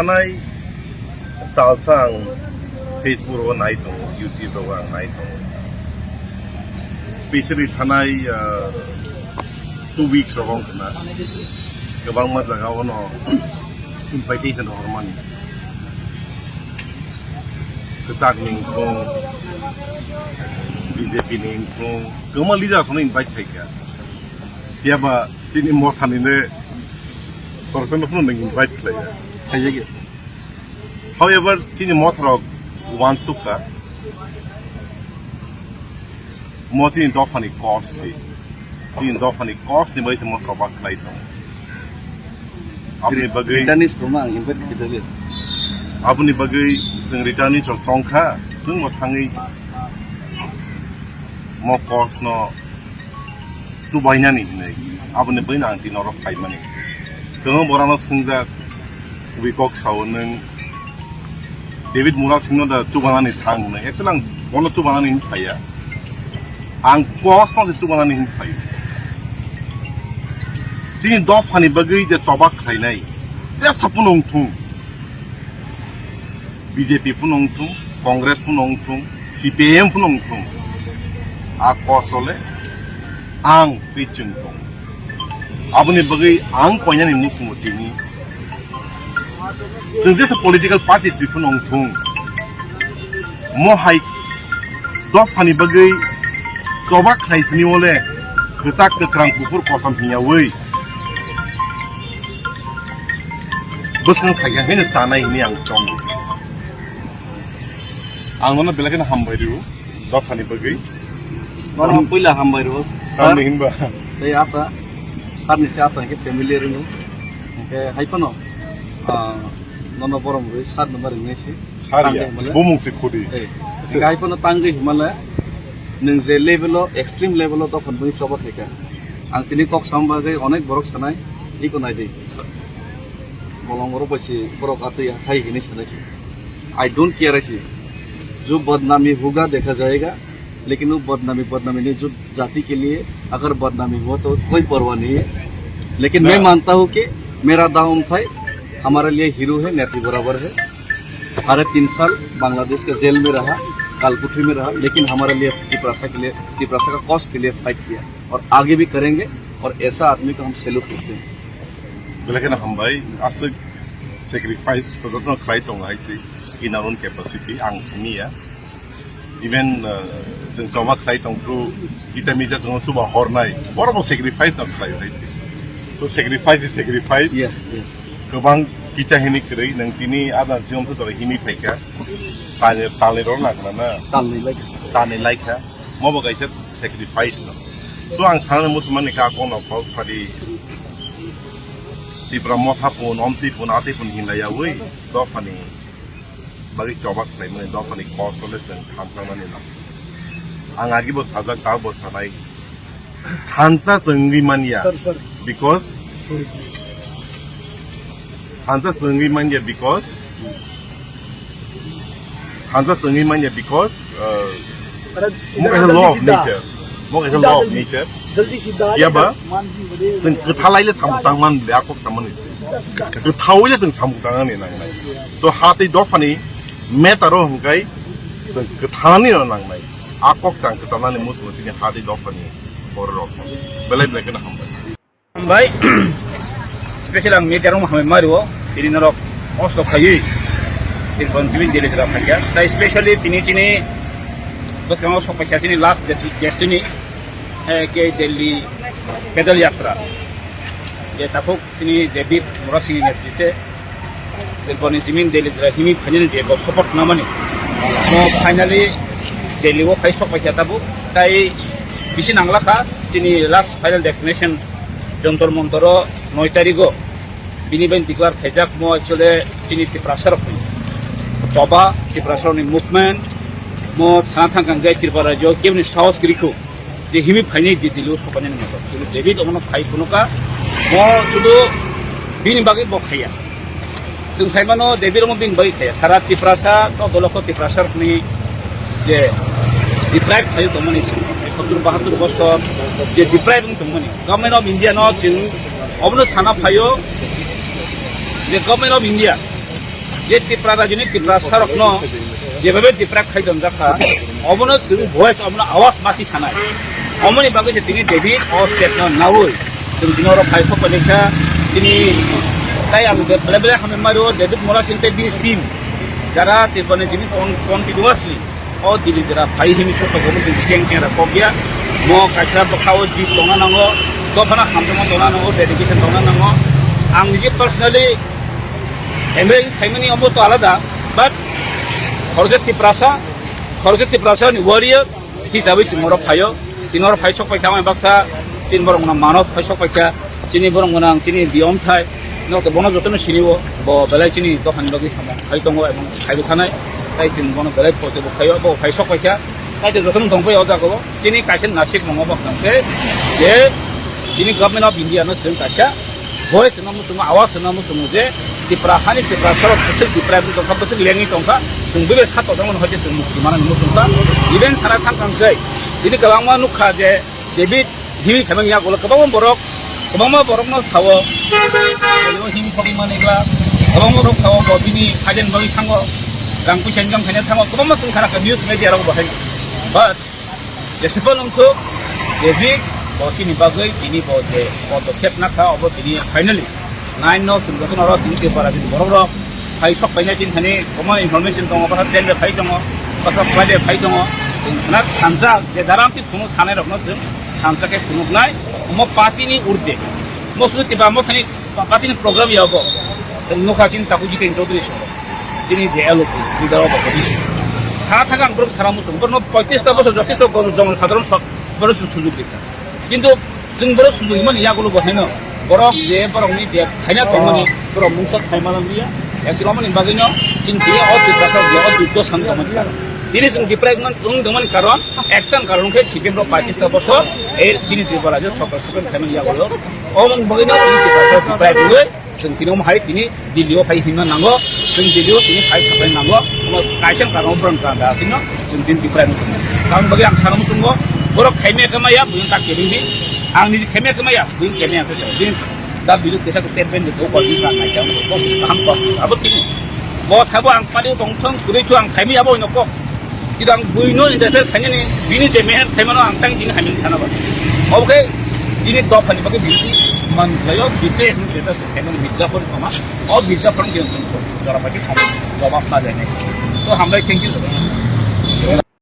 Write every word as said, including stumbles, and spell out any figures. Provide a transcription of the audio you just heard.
Thanai talsa ang Facebook rogo nai tongo, YouTube rogo ang nai tongo. Specially thanai, ah, two weeks rogo wng khna kwbangma jaga ono invitation rohormani. Kwchak ni wngthung, B J P ni wngthung, kwbangma leader rokno invite khaikha. Phiya ba chini mothani le khoroksa no phano nwng invite khlaiya. Khaijak ya. However, chini motha rok uansuk kha. Mo chini dophani kos si. Chini dophani kos ni bai se mo choba khlai tongo. Aboni bagwi returnees rokno ang invite khaijak ya. Aboni bagwi chwng returnees rok tong kha, chwng bo thangwi mo kos no chubainani hinwi, aboni bagwino ang tini oro phaimani. Kwbangma borokno swngjak, kubui kok sao nwng David Murasingno da chubanani thang hwnwi. Actually ang bono chubanani hinwi phaiya. Ang kosno se chubanani hinwi phaio. Chini dophani bagwi je choba khlainai, jesa phano wngthung. B J P phano wngthung, Congress phano wngthung, C P I M phano wngthung, a kosole ang twi chwng tong. Aboni bagwi ang koinani musumo tini. Chwng jesa political parties ri phano wngthung. Mo hai dophani bagwi choba khlai sini ole kwchak kwkrang kuphur kosom hiyawi bwswng khaikha hino sanai hini ang tongo. Ang nono belai kheno hambai rio, dophani bagwi. Nono puila hambai rio, sir. Tamni hinba? Tei ata, sir ni se ata ke familiar no. Ke hai phano, ah, nono borom rwi sir no mari ngai si. Sir ya, tangwi himale. Bumung si khudi. Eh, ke hai phano tangwi himale, nwng je level o, extreme level o dophani bagwi choba khaikha. Ang tini kok sam bagwi onek borok sanai, iko nai di. Bolong borok bai si borok atwi hai hini sanai si. I don't care ऐसी। जो बदनामी होगा देखा जाएगा, लेकिन वो बदनामी बदनामी नहीं, जो जाति के लिए अगर बदनामी हुआ तो कोई परवाह नहीं है। लेकिन मैं ना। मानता हूँ कि मेरा दाऊ उमथाई हमारे लिए हीरो है, नेत्री बराबर है। साढ़े तीन साल बांग्लादेश के जेल में रहा, कालकुठरी में रहा, लेकिन हमारे लिए तिपरासा के लिए, तिपरासा का कॉज के लिए फाइट किया और आगे भी करेंगे और ऐसा आदमी को हम सैल्यूट करते हैं। Belai kheno hambai, aswk sacrifice jotono khlai tongo hai se in our own capacity, ang simi ya. Even, uh, chwng choba khlai tong phru, kisa misa chwngno chuba hornai, borokbo sacrifice no khlai hai se. So sacrifice is sacrifice. Yes, yes. Kwbang kisa hini kwrwi, nwng tini adang chiyong thwi tongwi himi phaikha. Talni, talni rok na khna na? Talni laikha. Talni laikha. Mobo kaisa sacrifice no. So ang sana muchumani ka kono kok phadi Tipra motha pun, omtwi pun, atwi pun hinlaiyawi dophani bagwi choba khlaimani, dophani kosole chwng thansangnani no. Ang agibo sajak, tabo sanai. Thansa chwngwi manya. Sorry, sorry. Because Sorry. Thansa chwngwi manya because Thansa chwngwi manya because, uh, अरे, mo kaisa law of nature. Mo kaisa law of nature. जल्दी सीधा आ जा, Yaba, मान भी बढ़े। Chwng kwthalai le samung tangman le akok samani se. Kwthawi le chwng samung tangani nangnai. So ha tei dophani matter o hwnkhe chwng kwthalani no nangnai. Akok chang kwchalnani muchungo tini ha tei dophani bororok. Belai belai kheno hambai. Hambai, special ang media rok hambai mario, tini norok kosto khaiwi, tini kon tini Delhi jora phaikha. Tai specially tini chini bwskango sok paikha chini last destiny, eh, ke Delhi pedal yatra. Je takhuk chini David Murasingni netrite Delhi ni simin Delhi jora himi finally je bo support namani. Mo finally Delhi o phai sok paikha tabuk. Tai bisi nanglakha tini last final destination Jantar Mantar o noi tarikh o. Bini bai declare khaijak mo actually tini Tiprasa rok ni choba, Tiprasa rok ni movement mo sana thangkang jai Tripura rajyo kebni sahos kwrwi khu. Je himi phainai di Delhi o sopainani moto. Chini David omono phai phunukha. Mo sudu bini bagwi bo khaiya. Chwng saimano David omo bini bagwi khaiya. Sara Tiprasa, chaudo lokho Tiprasa rokni je deprive khaio tongmani sottur bahattur bosor je deprive wng tongmani. Government of India no chwng omono sana phaio je Government of India Je Tipra rajini Tiprasarokno jebabe Tipra khaidon jakha, obono chwng voice, obono awas mati sanai. Omoni bagwi se tini David o step no nawi chwng tini oro phai sokpani kha. Tini tai ang bele bele hamya mario David Murasing tei bini team, jara Tipra ni jini con-, continuously o Delhi jora phai himi sokpani obo tini cheng cheng ra kok ya. Mo kaisa bwkha o jit tongna nango, dophano hamjakma tongna nango, dedication tongna nango. Ang niji personally M L A phaimani omo to alada, but khoroksa Tiprasa, khoroksa Tiprasa ni warrior hisabai chwng oro phaio. Tini oro phai sok paikha, ang baksa chini borok no mano phai sok paikha, chini borok no ang chini biyom thai, no to bono jotono sinio, bo belai chini dophani bagwi samung khai tongo, ebong khai bo thanai, tai chwng bono belai poito bo khaio, bo phai sok paikha, tai to jotono tong pai o jaga o, chini kaisa nasik mongo bak tang khe, je chini Government of India no chwng kaisa voice no muchungo, awas no muchungo je Tipra hani Tiprasarok bwswk Tipra bwswk tongkha, bwswk lengwi tongkha, chwng bebe sa tongmani hoite chwng mukti manani muchungkha. Even sana thang thang khe tini kwbangma nukha je David himwi khaimani yagulo kwbangma borok, kwbangma borokno sao, him sokmani gla, kwbangma borok sao bo bini khajen bagwi thango, rang puisa income khaina thango, kwbangma chwng khana kha news media rok bo hai. But Jesebo nungthuk, David, bo chini bagwi, tini bo je podokhep nakha, obo tini finally. Nine no chwng jotono oro tini Tripura ni borok rok phai sok painai chini thani, common information tongo, bwsa train bai phai tongo, bwsa flight bai phai tongo. Chwng khna thansa, je jaram ti phunuk sanai rokno chwng thansa khe phunuknai, omo party ni urde. Mo sudu tiba mo thani Pa-, party ni program ya bo. Chwng nukha chini Taku Jiten Chaudhary song. Chini je L O P, leader of opposition. Thana thangkha ang borok sara muchung. Borokno poitrish ta bosor, jotish ta bosor jong sadharon sok, borok su-, sujug rikha. Kintu chwng borok sujug mani yagulo bo haino. Borok je borokni je khaina tongmani, borok mungsa khaima lamliya. Actually omoni bagwino chini je o Tiprasa je o dukho san tongmani karon. Tini chwng deprive man wng tongmani karon, ekta karon khe C P M rok poitrish ta bosor, e chini Tripura rajyo sorkar shason khaimani yagulo. Omoni bagwino chini Tiprasa deprive wngwi Chwng tini omo hai tini Delhi o phai himna nango, chwng Delhi o tini phai sapai nango, omo kaisa karon o borok ni kanda tini chwng tini Tripura ni simi. Tamoni bagwi ang sana muchungo, borok khaimaya khe maya, buino tak kebeng di, ang niji khaimaya khe maya, buino khaimaya khe sa, tini da bidu kesa statement de ko ko dis na nai jang ko kaham ko abo tini. Bo sabo ang pari tong thong, kwrwi thu ang khaimaya bo ino kok. Kidang buino interfere khainani, bini je meher khaimano ang tang tini hamya sana ba. Obo khe bini dophani bagwi bisi man khlaio, bite hwn jeta se khaimani Mirzapur sama. O Mirzapur ni jeng sung sung jora pagi sama jawab ma jane. So hambai thank you.